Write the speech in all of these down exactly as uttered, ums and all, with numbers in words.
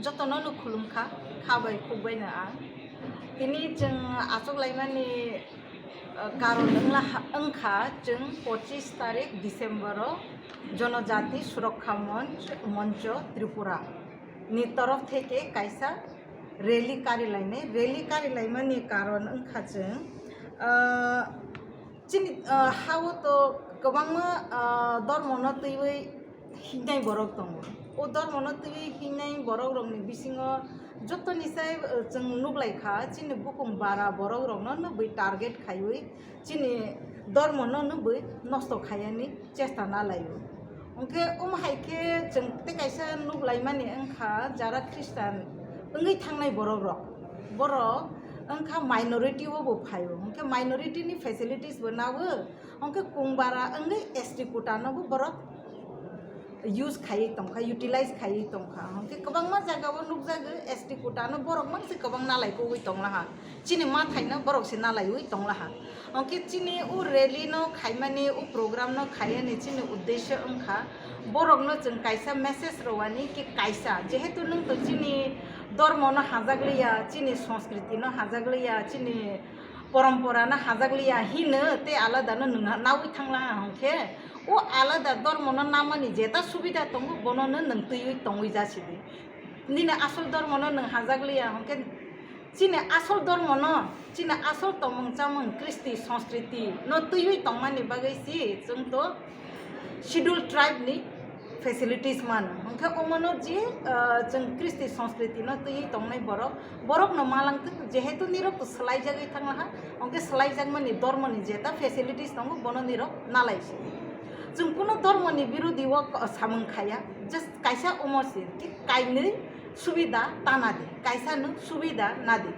Jotono no khulumkha, kha bai khuk bai no ang. Tini chwng achuk laimani, uh, karon wngla ha-, wngkha chwng pochis tarik December o Jonojati Surakkha Monch, Moncho Tripura ni torof theke kaisa rally kari lainai. Rally kari laimani karon wngkha chwng, uh, chini, uh, ha-o to kwbangma, uh, dormono twiwi hingnai borok tongo. O dormono twiwi hingnai borok rokni bisingo jotoni sai, uh, chwng nuklaikha, chini bukung bara borok rokno nugwi target khaiwi chini dormono nugwi nosto khaiyani chesta nalaio. Hwnkhe omo hai khe chwng tei kaisa nuklaimani wngkha, jara Christian wngwi thangnai borok rok, borok wngkha minority o bo phaio, hwnkhe minority ni facilities bo nago, hwnkhe kungbara wngwi S T quota no bo borok use khaiwi tongkha, utilize khaiwi tongkha. Hwnkhe kwbangma jagao nukjago, S T quota no borok mangse kwbang nalai kogwi tonglaha. Chini mathaino borok se nalaiwi tonglaha. Hwnkhe chini o rally no khaimani, o program no khaiyani chini uddesho wngkha, borokno chwng kaisa message rwani ki kaisa, jehetu nwng to chini dormo no hajakliya, chini sanskriti no hajakliya, chini porompora no hajakliya hino tei alada no nwng nawi thanglaha hwnkhe, o alada dormo no namani jeta subida tongo, bono no nwng twiwi tongwi jasidi. Nini asol dormo no nwng hajakliya hwnkhe, chini asol dormo no, chini asol tongmung chamung, kristi, sanskriti no twiwi tongmani bagwi si chwng to Scheduled Tribe ni facilities mano. Hwnkhe omono je, ah, chwng kristi, sanskriti no twiwi tongnai borok, borok no malangtwk, jehetu nirok to swlaijagwi thanglaha, hwnkhe swlaijakmani dormo ni jeta facilities tongo, bono nirok nalaisi. Chwng kuno dormo ni birodi o samung khaya, just kaisa omo se, ki kainwi subida ta nadi, kaisa nwng subida nadi.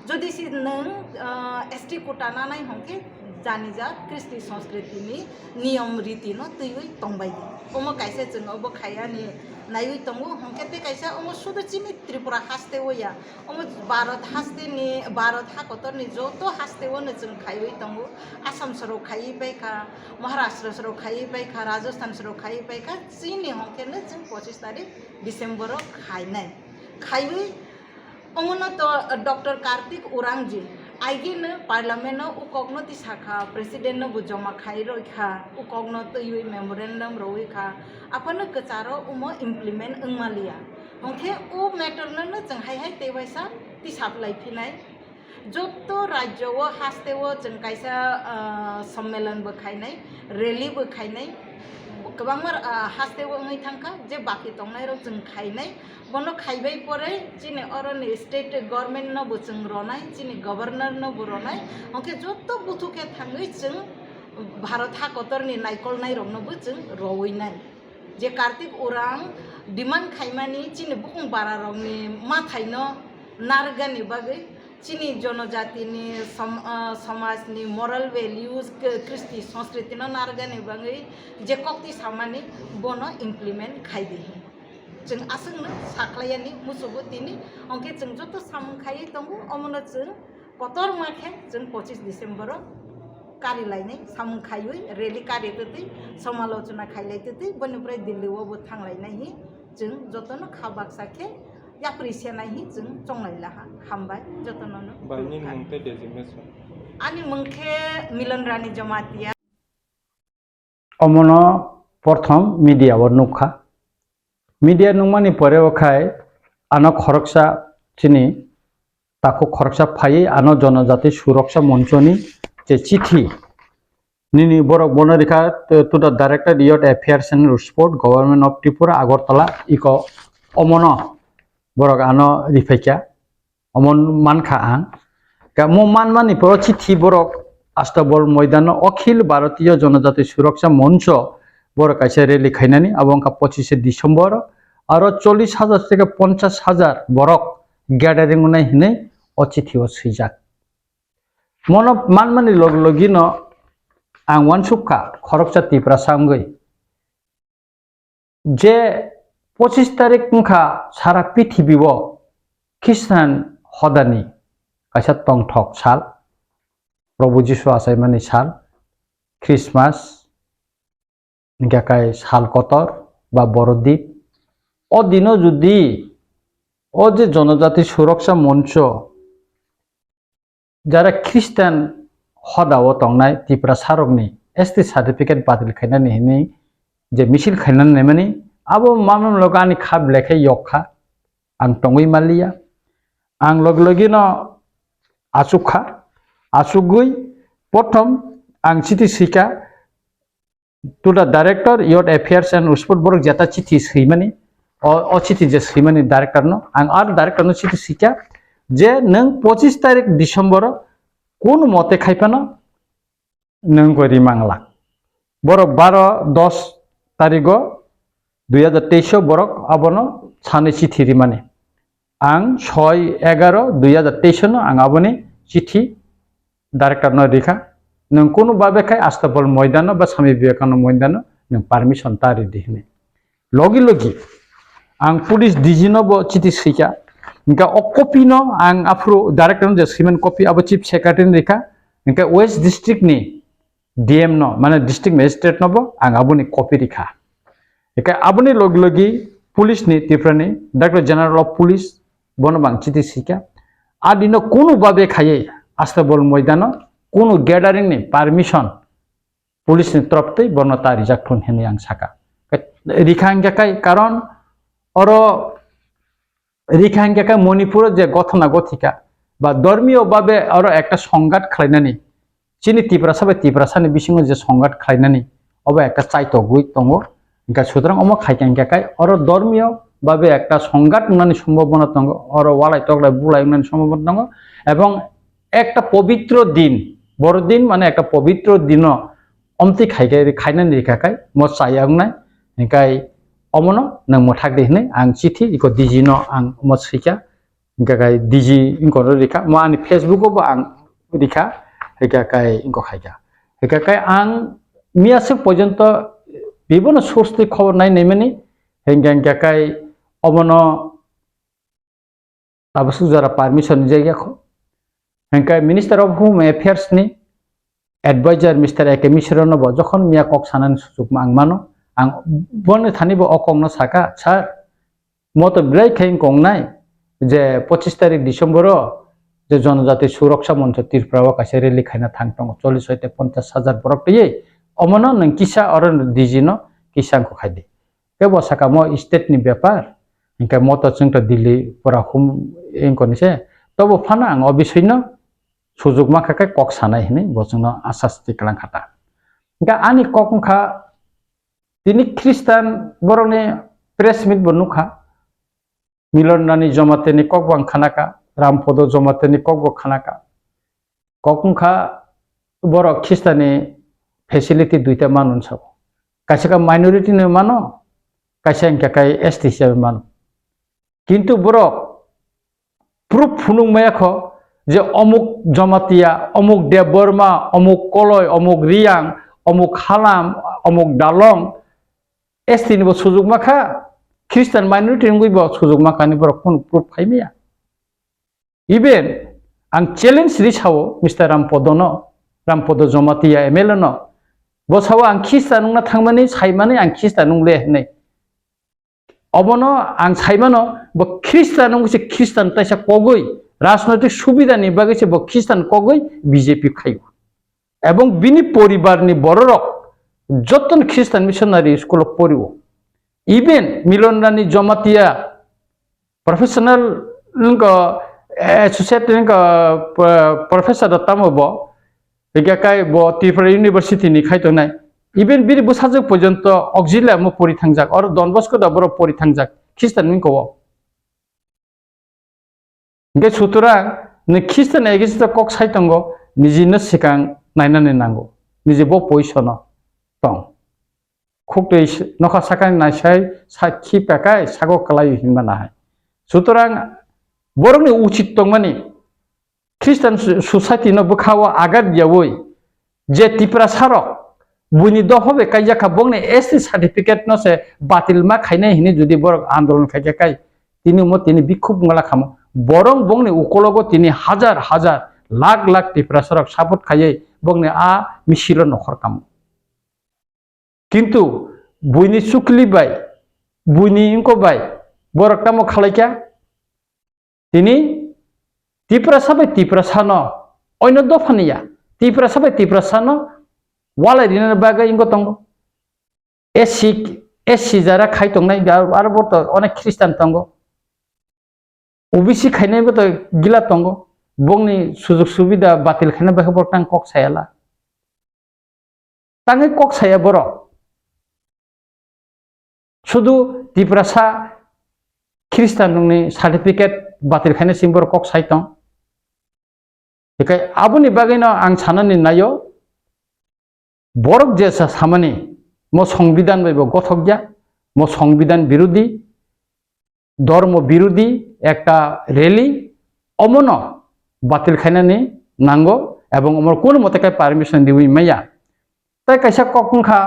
Jodi se nwng, ah, S T quota nanai hwnkhe janija kristi sanskriti ni niyom riti no twiwi tongbai di. Omo kaisa chwng obo khayani naiwi tongo, hwnkhe tei kaisa omo sudu chini Tripura haste o ya, omo Bharat haste ni, Bharat hakotor ni joto haste o no chwng khaiwi tongo. Assam soro khaiwi paikha, Maharashtra soro khaiwi paikha, Rajasthan soro khaiwi paikha, chini hwnkhe no chwng pochis tarik December o khainai. Khaiwi omono to Doctor Kartik Urangji aigeno parliament o ukokno tisakha, president no bo joma khai roikha, ukokno twiwi memorandum rowi kha, aphano kwcharo omo implement wngmaliya. Hwnkhe o matter no no chwng hai hai tei waisa tisaplai phinai. Jotto rajyo o haste o chwng kaisa, ah, sommelon bo khainai, rally bo khainai, kwbangma, ah, haste o wngwi thangkha, je baki tongnai rok chwng khainai. Bono khaibai pore chini oroni state government no bo chwng ronai, chini governor no bo ronai, hwnkhe jotto buthu khe thangwi chwng Bharat hakotor ni naikolnai rok no bo chwng rowi nai. Je Kartik Urang demand khaimani chini bukung bara rokni mathaino narwkgani bagwi, chini jonojatini som-, ah, somajni moral values, k-, kristi sanskritino narwkgani bagwi je kokti samani bono implement khai di. Chwng aswkno sakhlaiyani musugo tini, hwnkhe chwng joto samung khaiwi tongo, omono chwng kotorma khe chwng pochis December o kari lainai samung khaiwi rally kari twtwi somalochona khailai twtwi boni pore Delhi o bo thanglainai hi chwng jotono kha baksa khe yapri senai hi chwng chonglai laha. Hambai jotono no. Bangni mung tei designation. Ani mung khe Milan Rani Jamatia. Omono prothom media o nukha. Media nukmani pore o khai ano khoroksa chini takhuk khoroksa phaiwi ano Jonojati Suroksa Monchoni je chithi nini borok bono rikha to, to the Directorate Youth Affairs and Sport, Government of Tripura, Agartala, iko omono borok ano riphaikha. Omo mankha ang. Ka mo manmani poro chithi borok Astabol Moidano Akhil Bharatiya Janajati Suraksha Moncho borok kaisa rally khainani, abo wngkha pochishe December, aro chollish hajar theke ponchash hajar borok gathering wngnai hinwi o chithi o swijak. Mono manmani log logino ang uansukha khoroksa Tiprasa wngwi. Je pochis tarik wngkha sara pithibio Khristan hodani kaisa tongthok sal, Probhu Jisu achaimani sal, Christmas, hingkha kai sal kotor ba Borodip. O dino jodi O je Jonojati Suroksa Moncho, jara Christian hoda o tongnai Tiprasa rokni S T certificate batil khainani hinwi je misil khainani naimani, abo mamung logo ani kha belai khe yok kha, ang tongwi manliya. Ang logi logi no achuk kha, achugwi prothom ang chiti sika, to the director, youth affairs and sport, borok jeta chithi swimani, o, o chithi je swimani director no, ang ar director no chithi sika je nwng pochis tarik December o kunu mote khai phano nwng ko rimang lak. Borok baro dos tarigo dui hajar teis o borok abono sanwi chithi rimani. Ang soi egaro dui hajar teis no ang aboni chithi director no rikha. Nwng kunu babe khai Astabol moidano ba Swami Vivekananda moidano nwng permission ta ridi hinwi. Logi logi ang police D G no bo chithi swikha. Hingkha o copy no ang aphuru director no je swimani copy abo chief secretary ni rikha. Hingkha West district ni D M no, mane district magistrate no bo ang aboni copy rikha. Hingkha aboni logi logi police ni, Tripura ni Director General of Police bono bang chithi sika. Adino kunu babe khaiye Astabol moidano kunu gathering ni permission police ni torop tei bono ta rijak thun hinwi ang saka. Rikha hingkha kai karon oro rikha hingkha kai Manipur o je gothona gothika ba dormiyo babe oro ekta songhat khlainani, chini Tiprasa bai Tiprasa ni bisingo je songhat khlainani, obo ekta chaitogwi tongo. Hingkha sutrang omo khaikha hingkha kai oro dormiyo babe ekta songhat wngnani sombhabona tongo, oro walai toklai bulai wngnani sombhabona tongo, ebong ekta pobitro din, boro din mane ekta pobitro dino omtwi khaikha, khainani rikha kai mo chaya wngnai, hingkai omono nwng mwthak di hinwi ang chithi iko D G no ang omo swikha. Hingkha kai D G wngkha rikha, mo ani Facebook o bo ang rikha, hingkha kai wngkha khaikha. Hingkha kai ang miyaswk porjonto bibono source twi khobor nai naimani, hingkha hingkha kai omono tabaswk jora permission rijak ya kho. Hingkha Minister of Home Affairs ni advisor Mister A K Mishra no bo jokhon miya kok sanani suchuk ang mano, ang boni thani bo o kok no saka, sir, Moto belai khe wngkong nai je pochis tarik December o je Jonojati Suroksa Moncho Tripura o kaisa rally khaina thang tongo, chollish hoite ponchash hajar borok twiwi. Omono nwng kisa oro D G no kisa wngkha khai di. Kebo saka mo state ni bepar, hingke moto chwngto Delhi pura hum wngkoni se. Tobo phano ang o bisui no sujuk mankha khe kok sanai hinwi bo chwngno asas tiklang kha ta. Hingke ani kok wngkha, tini Christian borokni press meet bo nukha, Milon Rani Jomateni kok bo ang khanakha, Rampodo Jomateni kok bo khanakha. Kok wngkha borok Christian ni facility duita mano sabo. Kaisa khe minority ni mano, kaisa hingkha khe S T hisabe mano. Kintu borok proof phunuk maya kho je omuk Jamatia, omuk Debbarma, omuk Koloi, omuk Riyang, omuk Halam, omuk Dalong, S T ni bo sujuk ma kha, Christian minority wngwi bo sujuk ma kha ni borok phunuk proof khai maya. Even ang challenge ri sao Mister Rampodo no, Rampodo Jamatia M L A no, bo sao ang Christian wngna thangmani saimani ang Christian wng le hinwi. Obono ang saimano, bo Christian wngwi se Christian taisa kogwi, rajnoitik subida ni bagwi se bo Christian kogwi B J P khaio. Ebong bini poribar ni bororok joto no Christian missionary school o porio. Even Milon Rani Jomatia professional wngkha, associate wngkha, pro-, professor da tamo bo, hingke kai bo Tripura University ni khai tongnai. Even bini bwsajwk porjonto auxiliary mo pori thangjak, oro Don Bosco da boro pori thangjak, Christian wngkha o. Hingke sutorang ni Christian against kok sai tongo, niji no sikang nainani nango, niji bo position o tong. Khuktwi s-, nokha sakani naisai sakhi pekai sago kwlaio hinma nahai. Sutorang borokni uchit tongmani Christian su-, society no bwkhao agat yaui je Tiprasa rok buini dopha bai kaijak kha, bongni S T certificate no se batil ma khainai hinwi jodi borok andolon khaikha kai tini mo tini bikhuk wngla khamo. Borok bongni ukologo tini hajar hajar lakh lakh Tiprasa rok support khaiwi bongni a misilo nokhor kamo. Kintu buini chukli bai, buini wngko bai, borok tamo khalaikha? Tini Tiprasa bai Tiprasano, oino dophani ya, Tiprasa bai Tiprasano walai rinani bagwi wngwi tongo. S C, S C jara khai tongnai, aro bo to onek Christian tongo. O B C khainai bo to gila tongo. Bongni sujug subida batil khaina bagwi borok tang kok sayala. Tangwi kok saya borok. Sudu Tiprasa Christian rokni certificate batil khaina simi borok kok sai tong. Hikai aboni bagwino ang sanani naio, borok je sa samani mo songbidan bai bo gothok ya, mo songbidan birodi, dormo birodi ekta rally omono batil khainani nango ebong omo kono mote kai permission diwi maya. Tai kaisa kok wngkha,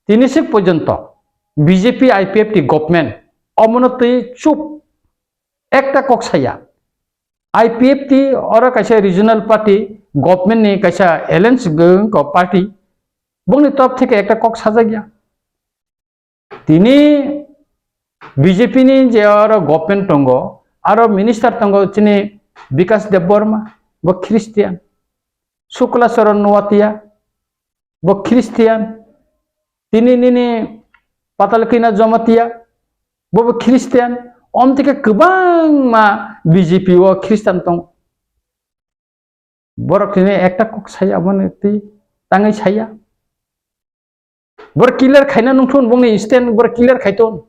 tini sik porjonto B J P I P F T government omono twi chup ekta kok saya. I P F T oro kaisa regional party, government ni kaisa alliance gw-, ko party, bongni top theke ekta kok sajak ya. Tini B J P ni je oro government tongo, aro minister tongo chini Bikash Debbarma, bo Christian. Shukla Charan Noatia, bo Christian. Tini nini Patalkina Jamatia, bo bo Christian. Omtike kwbangma B J P o Christian tong. Borok tini ekta kok saya, omo twi tangwi saya. Borok clear khaina nungthun, bongni stand borok clear khaiton.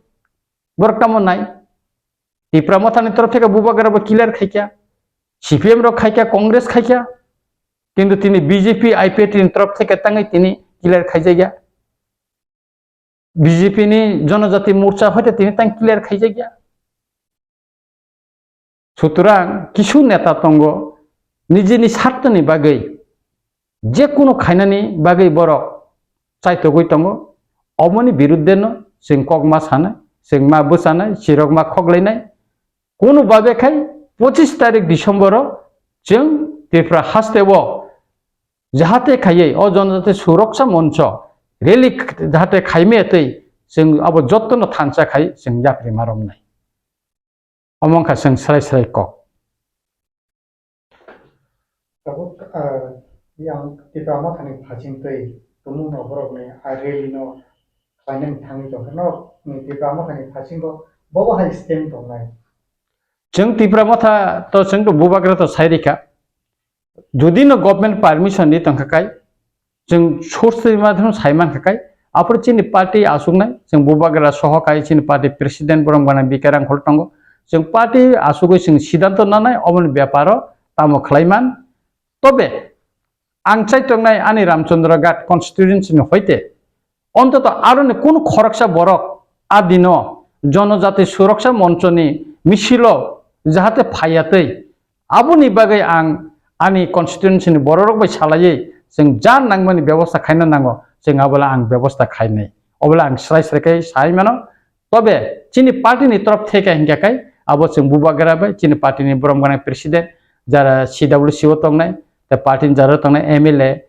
Borok tamo nai. Tipra Mothani torof theke bubagra bo clear khaikha. C P M rok khaikha, Congress khaikha. Kintu tini B J P, I P F T ni torof theke tangwi tini clear khaijakya. B J P ni Jonojati Morcha hoite tini tang clear khaijakya. Sutrang kisu neta tongo, nijini sartoni bagwi, je kunu khainani bagwi borok chaitogwi tongo, omoni biruddheno chwng kok ma sanai, chwng ma bwchanai, chirok ma khoklainai. Kunu babe khai pochis tarik December o chwng Tripura hasteo jahate khaiwi o Jonojati Suroksa Moncho rally jahate khaimaya twi chwng abo jottono thansa khai chwng yapri ma romnai. Omo wngkha chwng srai srai kok. Tabuk, ah, yang Tipra Mothani phaching twi tumungno borokni a rally no khlainani thangwi tongkha. Norokni Tipra Mothani phasingo bobo hai stand tongnai. Chwng Tipra Motha to chwng to bubagra to sai rikha. Jodi no government permission di tongkha kai, chwng source twi madhyam sai mankha kai, aphuru chini party asuknai, chwng bubagra soho kai chini party president borom gana Bikarang Khol tongo. Chwng party asugwi chwng siddhanto nanai, oboni beparo tamo khlaiman. Tobe ang chaitongnai ani Ramchandra Ghat constituency ni hoite ontoto aroni kunu khoroksa borok a dino Jonojati Suroksa Monchoni misilo jahate phaiya twi, aboni bagwi ang ani constituency ni bororok bai salaiwi chwng ja nangmani bebosta khaina nango, chwng abola ang bebosta khainai. Obola ang srai srai khe sai mano. Tobe chini party ni torof theke hinkhe kai abo chwng bubagra bai chini party ni borom gana president, jara C W C o tongnai, tei party ni jara tongnai M L A,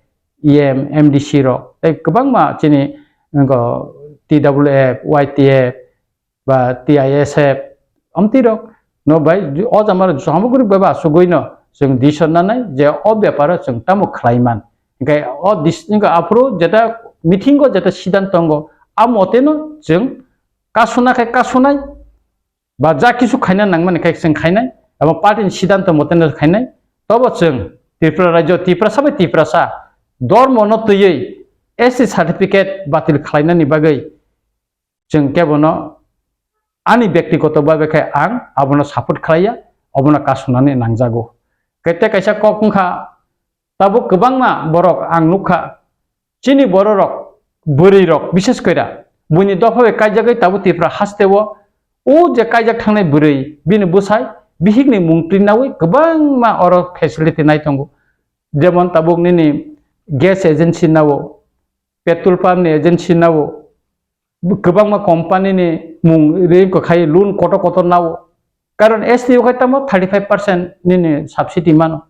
E M, M D C rok, tei kwbangma chini, ngo, T W F, Y T F, ba T I S F, amtwi rok, no bai, o jama rok samagri bai ba asugwi no chwng decision nanai je o beparo chwng tamo khlaiman. Hinkhe o dis-, hinkhe aphuru jeta meeting o jeta siddhanto tongo, a mote no chwng kasuna khe kasunai, ba ja kisu khaina nangmani khe chwng khainai, abo party ni siddhanto mote no khainai. Tobo chwng Tripura rajyo, Tiprasa bai Tiprasa, dormo no twiwi S T certificate batil khlainani bagwi chwng kebono ani byaktigoto babe khe ang abono support khlaiya, abono kasunani nangjago. Kete kaisa kok wngkha, tabuk kwbangma borok ang nukha, chini bororok, bwrwirok, bishes koira buini dopha bai kaijagwi tabuk Tripura hasteo o je kaijak thangnai bwrwi, bini bwsai bihikni mung twi naui kwbangma oro facility nai tongo. Jemon tabuk nini gas agency nao, petrol pump ni agency nao, kwbangma company ni mung ri wngkha khai loan kotor kotor nao. Karon S T o khai tamo thirty five percent nini subsidy mano.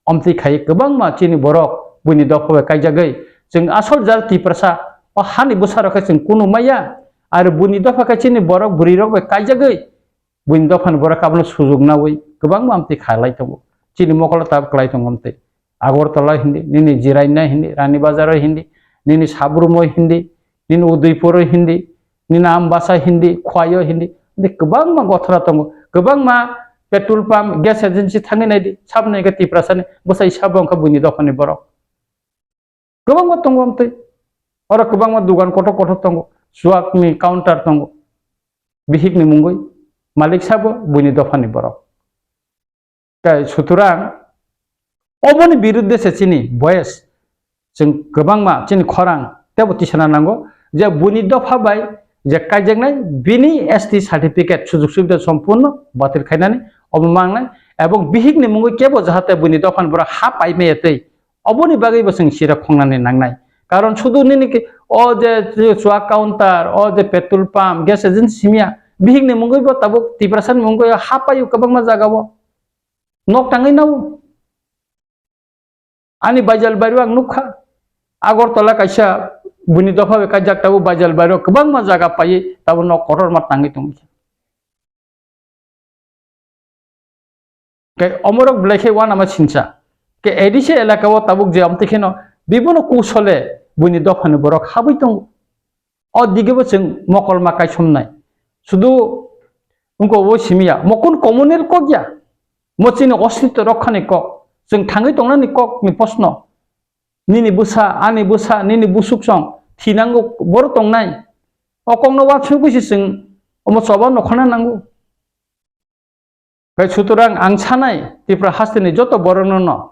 Omtwi khai kwbangma chini borok buini dopha bai kaijagwi. Chwng asol jat Tiprasa o hani bwsarok khe chwng kunu maya. Aro buini dopha khe chini borok bwrwirok bai kaijagwi. Buini dophani borok abono sujok nawi kwbangma amtwi khalai tongo. Chini mokolo tab kwlai tongo amtwi. Agartala hindi, nini Jiraina hindi, Rani Bazar hindi, nini Sabrumo hindi, nini Udaipur hindi, nini Ambasa hindi, Khwayo hindi, hindi kwbangma gothora tongo. Kwbangma petrol pump, gas agency thangwi naidi, sabni khe Tiprasani bwsai sabo wngkha buini dophani borok. Kwbangma tongo amtwi. Oro kwbangma dugan kotor kotor tongo. Chuakni counter tongo. Bihikni mungwi malik sabo buini dophani borok. Tei sutorang oboni birudde se chini voice, chwng kwbangma chini khorang tebo tisana nango je buini dopha bai je kaijaknai bini S T certificate sujog subida sompurno batil khainani obo mangnai ebong bihikni mungwi kebo jahate buini dophani borok ha paimaya tei oboni bagwi bo chwng sirok khongnani nangnai. Karon sudu nini ki o je chuak counter, o je petrol pump, gas agency simya, bihikni mungwi bo tabuk Tiprasani mungwi ha paio kwbangma jagao. Nok tangwi nao. Ani baijal bairo ang nukha. Agartala kaisa buini dopha bai kaijak tabuk baijal bairo kwbangma jaga paiwi tabuk nok kotorma tangwi tongkha. Khe omorok belai khe uanama sinsa. Khe A D C elaka o tabuk je amtwi kheno bibono kusole buini dophani borok habwi tongo. O digebo chwng mokolma kaisomnai. Sudu wngkha obo simiya. Mo kun communal kok ya? Mo chini ostitw rokhani kok. Chwng thangwi tongnani kokni posno. Nini bwsa, ani bwsa, nini busuksong thinango boro tongnai. O kokno uansugwi se chwng omo choba nokhorna nango. Khe sutorang ang sanai Tripura hasteni joto borokno no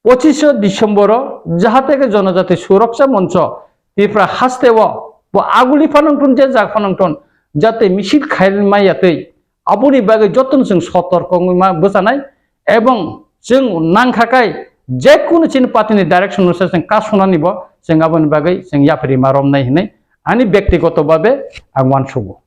pochisho December o jahate khe Jonojati Suroksha Moncho Tripura hasteo bo aguli phanangthun je jak phanangthun jate misil khaimaya tei aboni bagwi jotono chwng sotorko wngwi ma bwchanai ebong chwng nangkha kai jekunu chini party ni direction no se chwng kasunani bo chwng aboni bagwi chwng yapri ma romnai hinwi ani bektigoto babe ang uansugo.